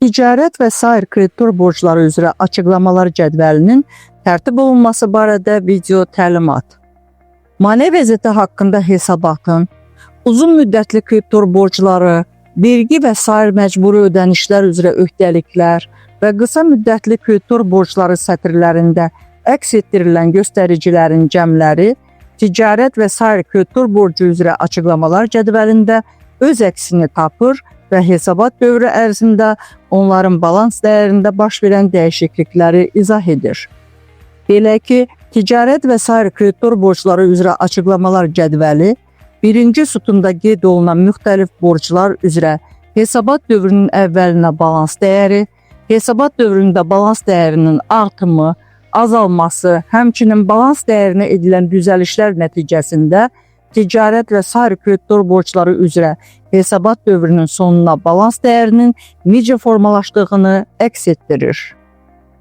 Ticarət və sair kreditor borcları üzrə açıqlamalar cədvəlinin tərtib olunması barədə video təlimat. Maliyyə vəziyyəti haqqında hesabatın uzun müddətli kreditor borcları, vergi və sair məcburi ödənişlər üzrə öhdəliklər və qısa müddətli kreditor borcları sətirlərində əks etdirilən göstəricilərin cəmləri ticarət və sair kreditor borcu üzrə açıqlamalar cədvəlində öz əksini tapır və hesabat dövrü ərzində onların balans dəyərində baş verən dəyişiklikləri izah edir. Belə ki, ticarət və sair kreditor borcları üzrə açıqlamalar cədvəli birinci sütunda qeyd olunan müxtəlif borclar üzrə hesabat dövrünün əvvəlinə balans dəyəri, hesabat dövründə balans dəyərinin artımı, azalması, həmçinin balans dəyərinə edilən düzəlişlər nəticəsində ticarət və sair kreditor borcları üzrə hesabat dövrünün sonuna balans dəyərinin necə formalaşdığını əks etdirir.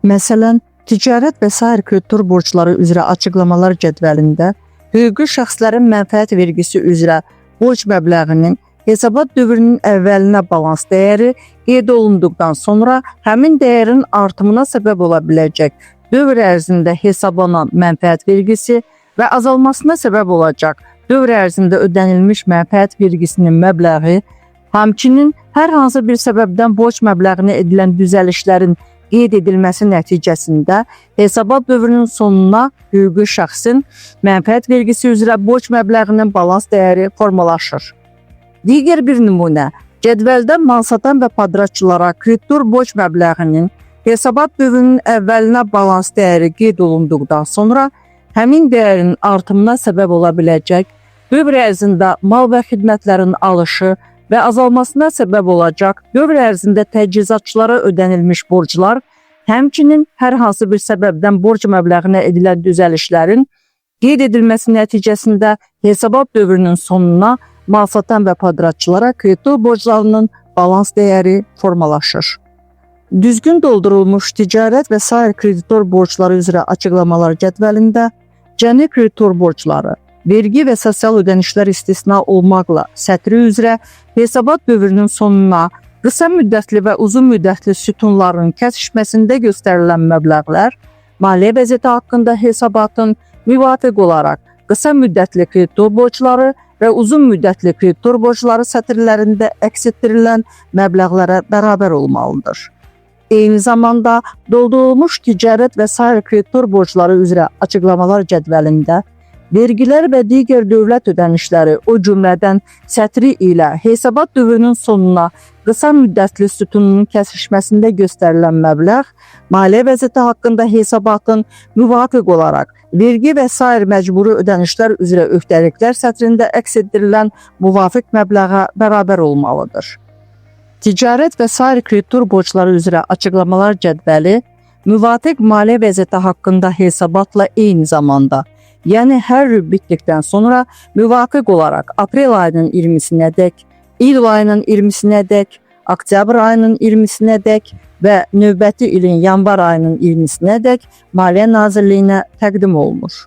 Məsələn, ticarət və sair kreditor borcları üzrə açıqlamalar cədvəlində hüquqi şəxslərin mənfəət vergisi üzrə borc məbləğinin hesabat dövrünün əvvəlinə balans dəyəri qeyd olunduqdan sonra həmin dəyərin artımına səbəb ola biləcək dövr ərzində hesablanan mənfəət vergisi və azalmasına səbəb olacaq dövr ərzində ödənilmiş mənfəət vergisinin məbləği, həmçinin hər hansı bir səbəbdən borc məbləğinə edilən düzəlişlərin qeyd edilməsi nəticəsində hesabat dövrünün sonuna hüquqi şəxsin mənfəət vergisi üzrə borc məbləğinin balans dəyəri formalaşır. Digər bir nümunə, cədvəldə malsatan və padratçılara kreditor borc məbləğinin hesabat dövrünün əvvəlinə balans dəyəri qeyd olunduqdan sonra həmin dəyərin artımına səbəb ola biləcək dövr ərzində mal və xidmətlərin alışı və azalmasına səbəb olacaq dövr ərzində təchizatçılara ödənilmiş borclar, həmçinin hər hansı bir səbəbdən borc məbləğinə edilən düzəlişlərin qeyd edilməsi nəticəsində hesabat dövrünün sonuna malsatan və padratçılara kreditor borclarının balans dəyəri formalaşır. Düzgün doldurulmuş ticarət və sair kreditor borcları üzrə açıqlamalar cədvəlində cəmi kreditor borcları, vergi və sosial ödənişlər istisna olmaqla sətri üzrə hesabat dövrünün sonuna qısa müddətli və uzun müddətli sütunların kəsişməsində göstərilən məbləğlər maliyyə vəziyyəti haqqında hesabatın müvafiq olaraq qısa müddətli kreditor borcları və uzun müddətli kreditor borcları sətirlərində əks etdirilən məbləğlərə bərabər olmalıdır. Eyni zamanda doldurulmuş ticarət və sair kreditor borcları üzrə açıqlamalar cədvəlində vergilər və digər dövlət ödənişləri, o cümlədən sətri ilə hesabat dövrünün sonuna qısa müddətli sütununun kəsişməsində göstərilən məbləğ maliyyə vəziyyəti haqqında hesabatın müvafiq olaraq vergi və sair məcburi ödənişlər üzrə öhdəliklər sətrində əks etdirilən müvafiq məbləğə bərabər olmalıdır. Ticarət və sair kreditor borcları üzrə açıqlamalar cədvəli müvafiq maliyyə vəziyyəti haqqında hesabatla eyni zamanda, yəni hər rüb bitdikdən sonra müvafiq olaraq aprel ayının 20-sinə dək, iyul ayının 20-sinə dək, oktyabr ayının 20-sinə dək və növbəti ilin yanvar ayının 20-sinə dək Maliyyə Nazirliyinə təqdim olunur.